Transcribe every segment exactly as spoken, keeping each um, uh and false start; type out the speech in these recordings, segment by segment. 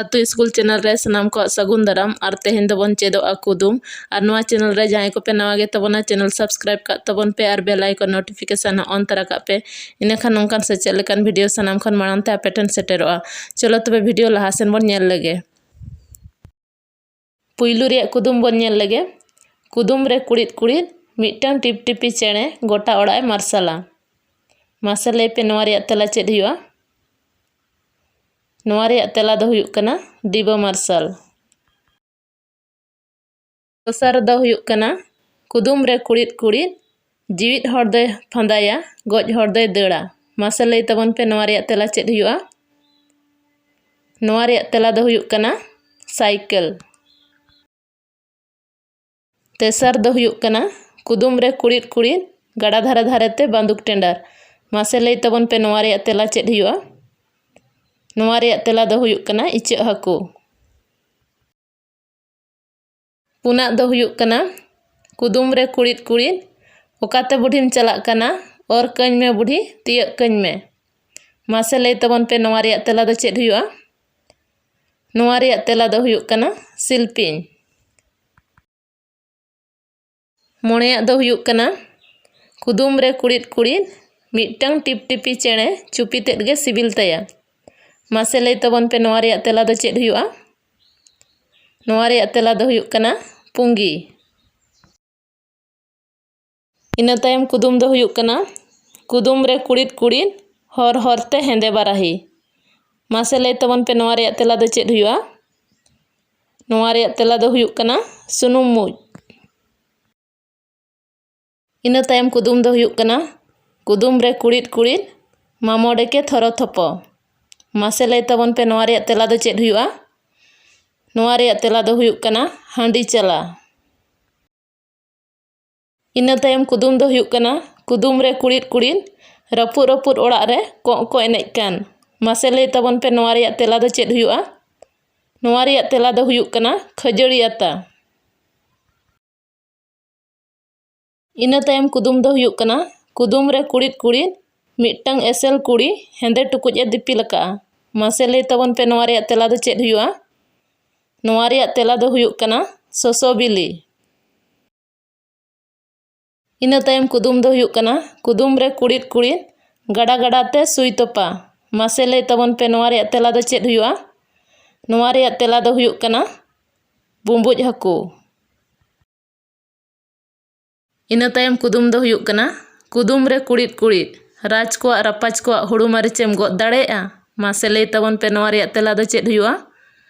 ᱟᱹᱛᱩ school channel ᱨᱮ ᱥᱟᱱᱟᱢ ᱠᱚᱣᱟᱜ ᱥᱟᱹᱜᱩᱱ ᱫᱟᱨᱟᱢ᱾ ᱟᱨ ᱛᱮᱦᱮᱧ ᱫᱚᱵᱚᱱ ᱪᱮᱫᱚᱜᱼᱟ ᱠᱩᱫᱩᱢ᱾ ᱟᱨ ᱱᱚᱣᱟ ᱪᱮᱱᱮᱞ ᱨᱮ ᱡᱟᱦᱟᱸᱭ ᱠᱚᱯᱮ ᱱᱟᱣᱟ ᱜᱮ ᱛᱟᱵᱚᱱᱟ, ᱪᱮᱱᱮᱞ ᱥᱟᱵᱥᱠᱨᱟᱭᱤᱵ ᱠᱟᱜ ᱛᱟᱵᱚᱱ ᱯᱮ ᱟᱨ ᱵᱮᱞ ᱟᱭᱠᱚᱱ ᱱᱳᱴᱤᱯᱷᱤᱠᱮᱥᱚᱱ ᱦᱚᱸ ᱚᱱ ᱛᱟᱨᱟ ᱠᱟᱜ ᱯᱮ᱾ ᱤᱱᱟᱹᱠᱷᱟᱱ ᱱᱚᱝᱠᱟᱱ ᱥᱮᱪᱮᱫ ᱞᱮᱠᱟᱱ ᱵᱷᱤᱰᱤᱭᱳ ᱥᱟᱱᱟᱢ ᱠᱷᱚᱱ ᱢᱟᱲᱟᱝ ᱛᱮ ᱟᱯᱮ ᱴᱷᱮᱱ ᱥᱮᱴᱮᱨᱚᱜᱼᱟ᱾ ᱪᱚᱞᱚ ᱛᱚᱵᱮ ᱵᱷᱤᱰᱤᱭᱳ ᱞᱟᱦᱟ ᱥᱮᱱ ᱵᱚᱱ ᱧᱮᱞ ᱞᱮᱜᱮ᱾ ᱯᱩᱭᱞᱩ ᱨᱮᱭᱟᱜ ᱠᱩᱫᱩᱢ ᱵᱚᱱ ᱧᱮᱞ ᱞᱮᱜᱮ᱾ ᱠᱩᱫᱩᱢ ᱨᱮ ᱠᱩᱲᱤᱫ ᱠᱩᱲᱤᱫ ᱢᱤᱫᱴᱟᱝ ᱴᱤᱯᱴᱤᱯᱤ ᱪᱮᱬᱮ ᱜᱚᱴᱟ ᱚᱲᱟᱜ ᱮ ᱢᱟᱨᱥᱟᱞᱟ᱾ ᱢᱟᱥᱮ ᱞᱟᱹᱭ ᱯᱮ, ᱱᱚᱣᱟ ᱨᱮᱭᱟᱜ ᱛᱮᱞᱟ ᱪᱮᱫ ᱦᱩᱭᱩᱜᱼᱟ? ᱱᱚᱣᱟ ᱨᱮᱭᱟᱜ ᱛᱮᱞᱟ ᱫᱚ ᱦᱩᱭᱩᱜ ᱠᱟᱱᱟ ᱰᱤᱵᱟᱹ ᱢᱟᱨᱥᱟᱞ᱾ ᱫᱚᱥᱟᱨ ᱫᱚ ᱦᱩᱭᱩᱜ ᱠᱟᱱᱟ, ᱠᱩᱫᱩᱢ ᱨᱮ ᱠᱩᱲᱤᱫ ᱠᱩᱲᱤᱫ, ᱡᱤᱣᱤᱫ ᱦᱚᱲ ᱫᱚᱭ ᱯᱷᱟᱸᱫᱟᱭᱟ, ᱜᱚᱡ ᱦᱚᱲ ᱫᱚᱭ ᱫᱟᱹᱲᱟ᱾ ᱢᱟᱥᱮ ᱞᱟᱹᱭ ᱛᱟᱵᱚᱱ ᱯᱮ, ᱱᱚᱣᱟ ᱨᱮᱭᱟᱜ ᱛᱮᱞᱟ ᱪᱮᱫ ᱦᱩᱭᱩᱜᱼᱟ? ᱱᱚᱣᱟ ᱨᱮᱭᱟᱜ ᱛᱮᱞᱟ ᱫᱚ ᱦᱩᱭᱩᱜ ᱠᱟᱱᱟ ᱥᱟᱭᱠᱮᱞ᱾ ᱛᱮᱥᱟᱨ ᱫᱚ ᱦᱩᱭᱩᱜ ᱠᱟᱱᱟ, ᱠᱩᱫᱩᱢ ᱨᱮ ᱠᱩᱲᱤᱫ ᱠᱩᱲᱤᱫ, ᱜᱟᱰᱟ ᱫᱷᱟᱨᱮ ᱫᱷᱟᱨᱮ ᱛᱮ ᱵᱟᱱᱫᱩᱠ ᱴᱮᱸᱰᱟᱨ᱾ ᱢᱟᱥᱮ ᱞᱟᱹᱭ ᱛᱟᱵᱚᱱ ᱯᱮ, ᱱᱚᱣᱟ ᱨᱮᱭᱟᱜ ᱛᱮᱞᱟ ᱪᱮᱫ ᱦᱩᱭᱩᱜᱼᱟ? ᱱᱚᱣᱟ ᱨᱮᱭᱟᱜ ᱛᱮᱞᱟ ᱫᱚ ᱦᱩᱭᱩᱜ ᱠᱟᱱᱟ ᱤᱪᱟᱹᱜ ᱦᱟᱹᱠᱩ᱾ ᱯᱩᱱᱟᱜ ᱫᱚ ᱦᱩᱭᱩᱜ ᱠᱟᱱᱟ, ᱠᱩᱫᱩᱢ ᱨᱮ ᱠᱩᱲᱤᱫ ᱠᱩᱲᱤᱫ, ᱚᱠᱟᱛᱮ ᱵᱩᱰᱷᱤᱢ ᱪᱟᱞᱟᱜ ᱠᱟᱱᱟ? ᱚᱨ ᱠᱟᱹᱧ ᱢᱮ ᱵᱩᱰᱷᱤ, ᱛᱤᱭᱟᱹᱜ ᱠᱟᱹᱧ ᱢᱮ᱾ ᱢᱟᱥᱮ ᱞᱟᱹᱭ ᱛᱟᱵᱚᱱ ᱯᱮ, ᱱᱚᱣᱟ ᱨᱮᱭᱟᱜ ᱛᱮᱞᱟ ᱫᱚ ᱪᱮᱫ ᱦᱩᱭᱩᱜᱼᱟ? ᱱᱚᱣᱟ ᱨᱮᱭᱟᱜ ᱛᱮᱞᱟ ᱫᱚ ᱦᱩᱭᱩᱜ ᱠᱟᱱᱟ ᱥᱤᱞᱯᱤᱧ᱾ ᱢᱚᱬᱮᱭᱟᱜ ᱫᱚ ᱦᱩᱭᱩᱜ ᱠᱟᱱᱟ, ᱠᱩᱫᱩᱢ ᱨᱮ ᱠᱩᱲᱤᱫ ᱠᱩᱲᱤᱫ, ᱢᱤᱫᱴᱟᱝ ᱴᱤᱯᱴᱤᱯᱤ ᱪᱮᱬᱮ ᱪᱩᱯᱤ ᱛᱮᱫ ᱜᱮ ᱥᱤᱵᱤᱞ ᱛᱟᱭᱟ᱾ ᱢᱟᱥᱮ ᱞᱟᱹᱭ ᱛᱟᱵᱚᱱ ᱯᱮ, ᱱᱚᱣᱟ ᱨᱮᱭᱟᱜ ᱛᱮᱞᱟ ᱫᱚ ᱪᱮᱫ ᱦᱩᱭᱩᱜᱼᱟ? ᱱᱚᱣᱟ ᱨᱮᱭᱟᱜ ᱛᱮᱞᱟ ᱫᱚ ᱦᱩᱭᱩᱜ ᱠᱟᱱᱟ ᱯᱩᱸᱜᱤ᱾ ᱤᱱᱟᱹ ᱛᱟᱭᱚᱢ ᱠᱩᱫᱩᱢ ᱫᱚ ᱦᱩᱭᱩᱜ ᱠᱟᱱᱟ, ᱠᱩᱫᱩᱢ ᱨᱮ ᱠᱩᱲᱤᱫ ᱠᱩᱲᱤᱫ, ᱦᱚᱨ ᱦᱚᱨ ᱛᱮ ᱦᱮᱸᱫᱮ ᱵᱟᱨᱟᱦᱤ᱾ ᱢᱟᱥᱮ ᱞᱟᱹᱭ ᱛᱟᱵᱚᱱ ᱯᱮ, ᱱᱚᱣᱟ ᱨᱮᱭᱟᱜ ᱛᱮᱞᱟ ᱫᱚ ᱪᱮᱫ ᱦᱩᱭᱩᱜᱼᱟ? ᱱᱚᱣᱟ ᱨᱮᱭᱟᱜ ᱛᱮᱞᱟ ᱫᱚ ᱦᱩᱭᱩᱜ ᱠᱟᱱᱟ ᱥᱩᱱᱩᱢ ᱢᱩᱡ᱾ ᱤᱱᱟᱹ ᱛᱟᱭᱚᱢ ᱠᱩᱫᱩᱢ ᱫᱚ ᱦᱩᱭᱩᱜ ᱠᱟᱱᱟ, ᱠᱩᱫᱩᱢ ᱨᱮ ᱠᱩᱲᱤᱫ ᱠᱩᱲᱤᱫ, ᱢᱟᱢᱚ ᱰᱮᱠᱮ ᱛᱷᱚᱨᱚ ᱛᱷᱚᱯᱚ᱾ ᱢᱟᱥᱮ ᱞᱟᱹᱭ ᱛᱟᱵᱚᱱ ᱯᱮ, ᱱᱚᱣᱟ ᱨᱮᱭᱟᱜ ᱛᱮᱞᱟ ᱫᱚ ᱪᱮᱫ ᱦᱩᱭᱩᱜᱼᱟ? ᱱᱚᱣᱟ ᱨᱮᱭᱟᱜ ᱛᱮᱞᱟ ᱫᱚ ᱦᱩᱭᱩᱜ ᱠᱟᱱᱟ ᱦᱟᱺᱰᱤ ᱪᱟᱞᱟ᱾ ᱤᱱᱟᱹ ᱛᱟᱭᱚᱢ ᱠᱩᱫᱩᱢ ᱫᱚ ᱦᱩᱭᱩᱜ ᱠᱟᱱᱟ, ᱠᱩᱫᱩᱢ ᱨᱮ ᱠᱩᱲᱤᱫ ᱠᱩᱲᱤᱫ, ᱨᱟᱹᱯᱩᱫ ᱨᱟᱹᱯᱩᱫ ᱚᱲᱟᱜ ᱨᱮ ᱠᱚᱸᱜ ᱠᱚ ᱮᱱᱮᱡ ᱠᱟᱱ᱾ ᱢᱟᱥᱮ ᱞᱟᱹᱭ ᱛᱟᱵᱚᱱ ᱯᱮ, ᱱᱚᱣᱟ ᱨᱮᱭᱟᱜ ᱛᱮᱞᱟ ᱫᱚ ᱪᱮᱫ ᱦᱩᱭᱩᱜᱼᱟ? ᱱᱚᱣᱟ ᱨᱮᱭᱟᱜ ᱛᱮᱞᱟ ᱫᱚ ᱦᱩᱭᱩᱜ ᱠᱟᱱᱟ ᱠᱷᱟᱹᱡᱟᱹᱲᱤ ᱟᱛᱟ᱾ ᱤᱱᱟᱹ ᱛᱟᱭᱚᱢ ᱠᱩᱫᱩᱢ ᱫᱚ ᱦᱩᱭᱩᱜ ᱠᱟᱱᱟ, ᱠᱩᱫᱩᱢ ᱨᱮ ᱠᱩᱲᱤᱫ ᱠᱩᱲᱤᱫ, ᱢᱤᱫᱴᱟᱝ ᱮᱥᱮᱞ ᱠᱩᱲᱤ ᱦᱮᱸᱫᱮ ᱴᱩᱠᱩᱡ ᱮ ᱫᱤᱯᱤᱞ ᱟᱠᱟᱫᱼᱟ᱾ ᱢᱟᱥᱮ ᱞᱟᱹᱭ ᱛᱟᱵᱚᱱ ᱯᱮ, ᱱᱚᱣᱟ ᱨᱮᱭᱟᱜ ᱛᱮᱞᱟ ᱫᱚ ᱪᱮᱫ ᱦᱩᱭᱩᱜᱼᱟ? ᱱᱚᱣᱟ ᱨᱮᱭᱟᱜ ᱛᱮᱞᱟ ᱫᱚ ᱦᱩᱭᱩᱜ ᱠᱟᱱᱟ ᱥᱚᱥᱚ ᱵᱤᱞᱤ᱾ ᱤᱱᱟᱹ ᱛᱟᱭᱚᱢ ᱠᱩᱫᱩᱢ ᱫᱚ ᱦᱩᱭᱩᱜ ᱠᱟᱱᱟ, ᱠᱩᱫᱩᱢ ᱨᱮ ᱠᱩᱲᱤᱫ ᱠᱩᱲᱤᱫ, ᱜᱟᱰᱟ ᱜᱟᱰᱟ ᱛᱮ ᱥᱩᱭ ᱛᱚᱯᱟ᱾ ᱢᱟᱥᱮ ᱞᱟᱹᱭ ᱛᱟᱵᱚᱱ ᱯᱮ, ᱱᱚᱣᱟ ᱨᱮᱭᱟᱜ ᱛᱮᱞᱟ ᱫᱚ ᱪᱮᱫ ᱦᱩᱭᱩᱜᱼᱟ? ᱱᱚᱣᱟ ᱨᱮᱭᱟᱜ ᱛᱮᱞᱟ ᱫᱚ ᱦᱩᱭᱩᱜ ᱠᱟᱱᱟ ᱵᱩᱸᱵᱩᱡ ᱦᱟᱹᱠᱩ᱾ ᱤᱱᱟᱹ ᱛᱟᱭᱚᱢ ᱠᱩᱫᱩᱢ ᱫᱚ ᱦᱩᱭᱩᱜ ᱠᱟᱱᱟ, ᱠᱩᱫᱩᱢ ᱨᱮ ᱠᱩᱲᱤᱫ ᱠᱩᱲᱤᱫ, ᱨᱟᱡᱽ ᱠᱚᱣᱟᱜ ᱨᱟᱯᱟᱡᱽ ᱠᱚᱣᱟᱜ ᱦᱩᱲᱩ ᱢᱟᱹᱨᱤᱪᱮᱢ ᱜᱚᱫ ᱫᱟᱲᱮᱭᱟᱜᱼᱟ? ᱢᱟᱥᱮ ᱞᱟᱹᱭ ᱛᱟᱵᱚᱱ ᱯᱮ, ᱱᱚᱣᱟ ᱨᱮᱭᱟᱜ ᱛᱮᱞᱟ ᱫᱚ ᱪᱮᱫ ᱦᱩᱭᱩᱜᱼᱟ?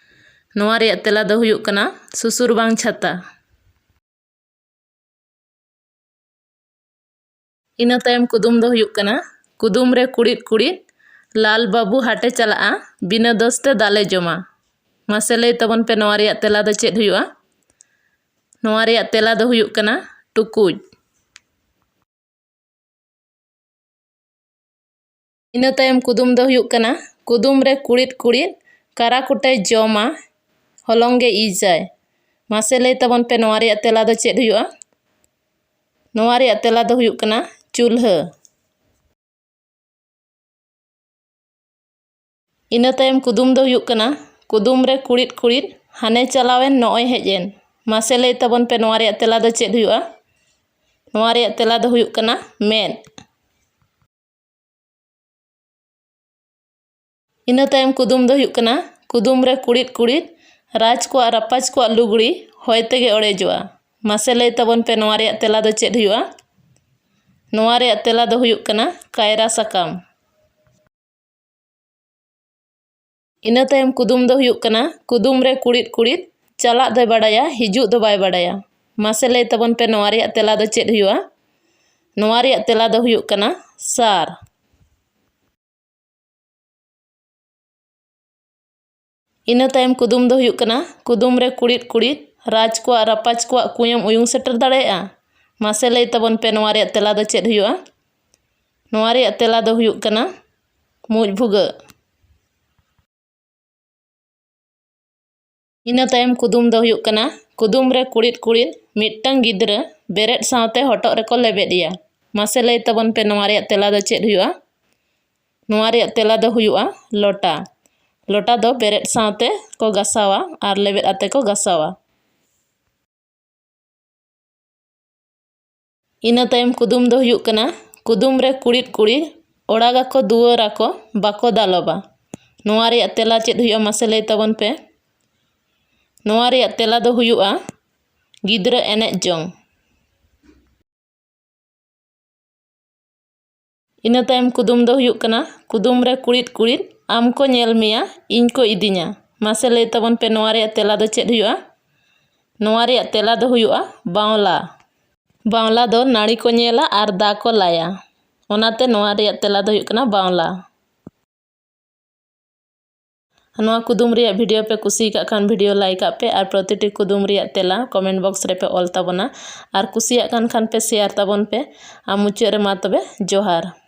ᱱᱚᱣᱟ ᱨᱮᱭᱟᱜ ᱛᱮᱞᱟ ᱫᱚ ᱦᱩᱭᱩᱜ ᱠᱟᱱᱟ ᱥᱩᱥᱩᱨ ᱵᱟᱝ ᱪᱷᱟᱛᱟ᱾ ᱤᱱᱟᱹ ᱛᱟᱭᱚᱢ ᱠᱩᱫᱩᱢ ᱫᱚ ᱦᱩᱭᱩᱜ ᱠᱟᱱᱟ, ᱠᱩᱫᱩᱢ ᱨᱮ ᱠᱩᱲᱤᱫ ᱠᱩᱲᱤᱫ, ᱞᱟᱞ ᱵᱟᱹᱵᱩ ᱦᱟᱴᱮ ᱪᱟᱞᱟᱜᱼᱟ, ᱵᱤᱱᱟᱹ ᱫᱚᱥ ᱛᱮ ᱫᱟᱞᱮ ᱡᱚᱢᱟ᱾ ᱢᱟᱥᱮ ᱞᱟᱹᱭ ᱛᱟᱵᱚᱱ ᱯᱮ, ᱱᱚᱣᱟ ᱨᱮᱭᱟᱜ ᱛᱮᱞᱟ ᱫᱚ ᱪᱮᱫ ᱦᱩᱭᱩᱜᱼᱟ? ᱱᱚᱣᱟ ᱨᱮᱭᱟᱜ ᱛᱮᱞᱟ ᱫᱚ ᱦᱩᱭᱩᱜ ᱠᱟᱱᱟ ᱴᱩᱠᱩᱡ᱾ ᱤᱱᱟᱹ ᱛᱟᱭᱚᱢ ᱠᱩᱫᱩᱢ ᱫᱚ ᱦᱩᱭᱩᱜ ᱠᱟᱱᱟ, ᱠᱩᱫᱩᱢ ᱨᱮ ᱠᱩᱲᱤᱫ ᱠᱩᱲᱤᱫ, ᱠᱟᱨᱟ ᱠᱩᱴᱟᱹᱭ ᱡᱚᱢᱟ, ᱦᱚᱞᱚᱝ ᱜᱮ ᱤᱡᱟᱭ᱾ ᱢᱟᱥᱮ ᱞᱟᱹᱭ ᱛᱟᱵᱚᱱ ᱯᱮ, ᱱᱚᱣᱟ ᱨᱮᱭᱟᱜ ᱛᱮᱞᱟ ᱫᱚ ᱪᱮᱫ ᱦᱩᱭᱩᱜᱼᱟ? ᱱᱚᱣᱟ ᱨᱮᱭᱟᱜ ᱛᱮᱞᱟ ᱫᱚ ᱦᱩᱭᱩᱜ ᱠᱟᱱᱟ ᱪᱩᱞᱦᱟᱹ᱾ ᱤᱱᱟᱹ ᱛᱟᱭᱚᱢ ᱠᱩᱫᱩᱢ ᱫᱚ ᱦᱩᱭᱩᱜ ᱠᱟᱱᱟ, ᱠᱩᱫᱩᱢ ᱨᱮ ᱠᱩᱲᱤᱫ ᱠᱩᱲᱤᱫ, ᱦᱟᱱᱮ ᱪᱟᱞᱟᱣᱮᱱ ᱱᱚᱜᱼᱚᱭ ᱦᱮᱡ ᱮᱱ᱾ ᱢᱟᱥᱮ ᱞᱟᱹᱭ ᱛᱟᱵᱚᱱ ᱯᱮ, ᱱᱚᱣᱟ ᱨᱮᱭᱟᱜ ᱛᱮᱞᱟ ᱫᱚ ᱪᱮᱫ ᱦᱩᱭᱩᱜᱼᱟ? ᱱᱚᱣᱟ ᱨᱮᱭᱟᱜ ᱛᱮᱞᱟ ᱫᱚ ᱦᱩᱭᱩᱜ ᱠᱟᱱᱟ ᱢᱮᱫ᱾ ᱤᱱᱟᱹ ᱛᱟᱭᱚᱢ ᱠᱩᱫᱩᱢ ᱫᱚ ᱦᱩᱭᱩᱜ ᱠᱟᱱᱟ, ᱠᱩᱫᱩᱢ ᱨᱮ ᱠᱩᱲᱤᱫ ᱠᱩᱲᱤᱫ, ᱨᱟᱡᱽ ᱠᱚᱣᱟᱜ ᱨᱟᱯᱟᱡᱽ ᱠᱚᱣᱟᱜ ᱞᱩᱜᱽᱲᱤ ᱦᱚᱭ ᱛᱮᱜᱮ ᱚᱲᱮᱡᱚᱜᱼᱟ᱾ ᱢᱟᱥᱮ ᱞᱟᱹᱭ ᱛᱟᱵᱚᱱ ᱯᱮ, ᱱᱚᱣᱟ ᱨᱮᱭᱟᱜ ᱛᱮᱞᱟ ᱫᱚ ᱪᱮᱫ ᱦᱩᱭᱩᱜᱼᱟ? ᱱᱚᱣᱟ ᱨᱮᱭᱟᱜ ᱛᱮᱞᱟ ᱫᱚ ᱦᱩᱭᱩᱜ ᱠᱟᱱᱟ ᱠᱟᱭᱨᱟ ᱥᱟᱠᱟᱢ᱾ ᱤᱱᱟᱹ ᱛᱟᱭᱚᱢ ᱠᱩᱫᱩᱢ ᱫᱚ ᱦᱩᱭᱩᱜ ᱠᱟᱱᱟ, ᱠᱩᱫᱩᱢ ᱨᱮ ᱠᱩᱲᱤᱫ ᱠᱩᱲᱤᱫ, ᱪᱟᱞᱟᱜ ᱫᱚᱭ ᱵᱟᱲᱟᱭᱟ, ᱦᱤᱡᱩᱜ ᱫᱚ ᱵᱟᱭ ᱵᱟᱲᱟᱭᱟ᱾ ᱢᱟᱥᱮ ᱞᱟᱹᱭ ᱛᱟᱵᱚᱱ ᱯᱮ, ᱱᱚᱣᱟ ᱨᱮᱭᱟᱜ ᱛᱮᱞᱟ ᱫᱚ ᱪᱮᱫ ᱦᱩᱭᱩᱜᱼᱟ? ᱱᱚᱣᱟ ᱨᱮᱭᱟᱜ ᱛᱮᱞᱟ ᱫᱚ ᱦᱩᱭᱩᱜ ᱠᱟᱱᱟ ᱥᱟᱨ᱾ ᱤᱱᱟᱹ ᱛᱟᱭᱚᱢ ᱠᱩᱫᱩᱢ ᱫᱚ ᱦᱩᱭᱩᱜ ᱠᱟᱱᱟ, ᱠᱩᱫᱩᱢ ᱨᱮ ᱠᱩᱲᱤᱫ ᱠᱩᱲᱤᱫ, ᱨᱟᱡᱽ ᱠᱚᱣᱟᱜ ᱨᱟᱯᱟᱡᱽ ᱠᱚᱣᱟᱜ ᱠᱩᱸᱭᱮᱢ ᱩᱭᱩᱝ ᱥᱮᱴᱮᱨ ᱫᱟᱲᱮᱭᱟᱜᱼᱟ? ᱢᱟᱥᱮ ᱞᱟᱹᱭ ᱛᱟᱵᱚᱱ ᱯᱮ, ᱱᱚᱣᱟ ᱨᱮᱭᱟᱜ ᱛᱮᱞᱟ ᱫᱚ ᱪᱮᱫ ᱦᱩᱭᱩᱜᱼᱟ? ᱱᱚᱣᱟ ᱨᱮᱭᱟᱜ ᱛᱮᱞᱟ ᱫᱚ ᱦᱩᱭᱩᱜ ᱠᱟᱱᱟ ᱢᱩᱡ ᱵᱷᱩᱜᱟᱹᱜ᱾ ᱤᱱᱟᱹ ᱛᱟᱭᱚᱢ ᱠᱩᱫᱩᱢ ᱫᱚ ᱦᱩᱭᱩᱜ ᱠᱟᱱᱟ, ᱠᱩᱫᱩᱢ ᱨᱮ ᱠᱩᱲᱤᱫ ᱠᱩᱲᱤᱫ, ᱢᱤᱫᱴᱟᱝ ᱜᱤᱫᱽᱨᱟᱹ ᱵᱮᱨᱮᱫ ᱥᱟᱶᱛᱮ ᱦᱚᱴᱚᱜ ᱨᱮᱠᱚ ᱞᱮᱵᱮᱫ ᱮᱭᱟ᱾ ᱢᱟᱥᱮ ᱞᱟᱹᱭ ᱛᱟᱵᱚᱱ ᱯᱮ, ᱱᱚᱣᱟ ᱨᱮᱭᱟᱜ ᱛᱮᱞᱟ ᱫᱚ ᱪᱮᱫ ᱦᱩᱭᱩᱜᱼᱟ? ᱱᱚᱣᱟ ᱨᱮᱭᱟᱜ ᱛᱮᱞᱟ ᱫᱚ ᱦᱩᱭᱩᱜᱼᱟ ᱞᱚᱴᱟ᱾ ᱞᱚᱴᱟ ᱫᱚ ᱵᱮᱨᱮᱫ ᱥᱟᱶᱛᱮ ᱠᱚ ᱜᱟᱥᱟᱣᱟ ᱟᱨ ᱞᱮᱵᱮᱫ ᱟᱛᱮ ᱠᱚ ᱜᱟᱥᱟᱣᱟ᱾ ᱤᱱᱟᱹ ᱛᱟᱭᱚᱢ ᱠᱩᱫᱩᱢ ᱫᱚ ᱦᱩᱭᱩᱜ ᱠᱟᱱᱟ, ᱠᱩᱫᱩᱢ ᱨᱮ ᱠᱩᱲᱤᱫ ᱠᱩᱲᱤᱫ, ᱚᱲᱟᱜᱟᱠᱚ ᱫᱩᱣᱟᱹᱨᱟᱠᱚ, ᱵᱟᱠᱚ ᱫᱟᱞᱚᱵᱟ᱾ ᱱᱚᱣᱟ ᱨᱮᱭᱟᱜ ᱛᱮᱞᱟ ᱪᱮᱫ ᱦᱩᱭᱩᱜᱼᱟ, ᱢᱟᱥᱮ ᱞᱟᱹᱭ ᱛᱟᱵᱚᱱ ᱯᱮ᱾ ᱱᱚᱣᱟ ᱨᱮᱭᱟᱜ ᱛᱮᱞᱟ ᱫᱚ ᱦᱩᱭᱩᱜᱼᱟ, ᱜᱤᱫᱽᱨᱟᱹ ᱮᱱᱮᱡ ᱡᱚᱝ᱾ ᱤᱱᱟᱹ ᱛᱟᱭᱚᱢ ᱠᱩᱫᱩᱢ ᱫᱚ ᱦᱩᱭᱩᱜ ᱠᱟᱱᱟ, ᱠᱩᱫᱩᱢ ᱨᱮ ᱠᱩᱲᱤᱫ ᱠᱩᱲᱤᱫ, ᱟᱢ ᱠᱚ ᱧᱮᱞ ᱢᱮᱭᱟ, ᱤᱧ ᱠᱚ ᱤᱫᱤᱧᱟ᱾ ᱢᱟᱥᱮ ᱞᱟᱹᱭ ᱛᱟᱵᱚᱱ ᱯᱮ, ᱱᱚᱣᱟ ᱨᱮᱭᱟᱜ ᱛᱮᱞᱟ ᱫᱚ ᱪᱮᱫ ᱦᱩᱭᱩᱜᱼᱟ? ᱱᱚᱣᱟ ᱨᱮᱭᱟᱜ ᱛᱮᱞᱟ ᱫᱚ ᱦᱩᱭᱩᱜᱼᱟ, ᱵᱟᱣᱞᱟ᱾ ᱵᱟᱣᱞᱟ ᱫᱚ ᱱᱟᱹᱲᱤ ᱠᱚ ᱧᱮᱞᱟ ᱟᱨ ᱫᱟ ᱠᱚ ᱞᱟᱭᱟ᱾ ᱚᱱᱟᱛᱮ ᱱᱚᱣᱟ ᱨᱮᱭᱟᱜ ᱛᱮᱞᱟ ᱫᱚ ᱦᱩᱭᱩᱜ ᱠᱟᱱᱟ ᱵᱟᱣᱞᱟ᱾ ᱱᱚᱣᱟ ᱠᱩᱫᱩᱢ ᱨᱮᱭᱟᱜ video ᱯᱮ ᱠᱩᱥᱤ ᱟᱠᱟᱫ ᱠᱷᱟᱱ video like ᱟᱜ ᱯᱮ ᱟᱨ ᱯᱨᱚᱛᱤᱴᱤ ᱠᱩᱫᱩᱢ ᱨᱮᱭᱟᱜ ᱛᱮᱞᱟ comment box ᱨᱮᱯᱮ ᱚᱞ ᱛᱟᱵᱚᱱᱟ ᱟᱨ ᱠᱩᱥᱤᱭᱟᱜ ᱠᱟᱱ ᱠᱷᱟᱱ ᱯᱮ share ᱛᱟᱵᱚᱱ ᱯᱮ᱾ ᱟᱨ ᱢᱩᱪᱟᱹᱫ ᱨᱮ ᱢᱟ ᱛᱚᱵᱮ ᱡᱚᱦᱟᱨ᱾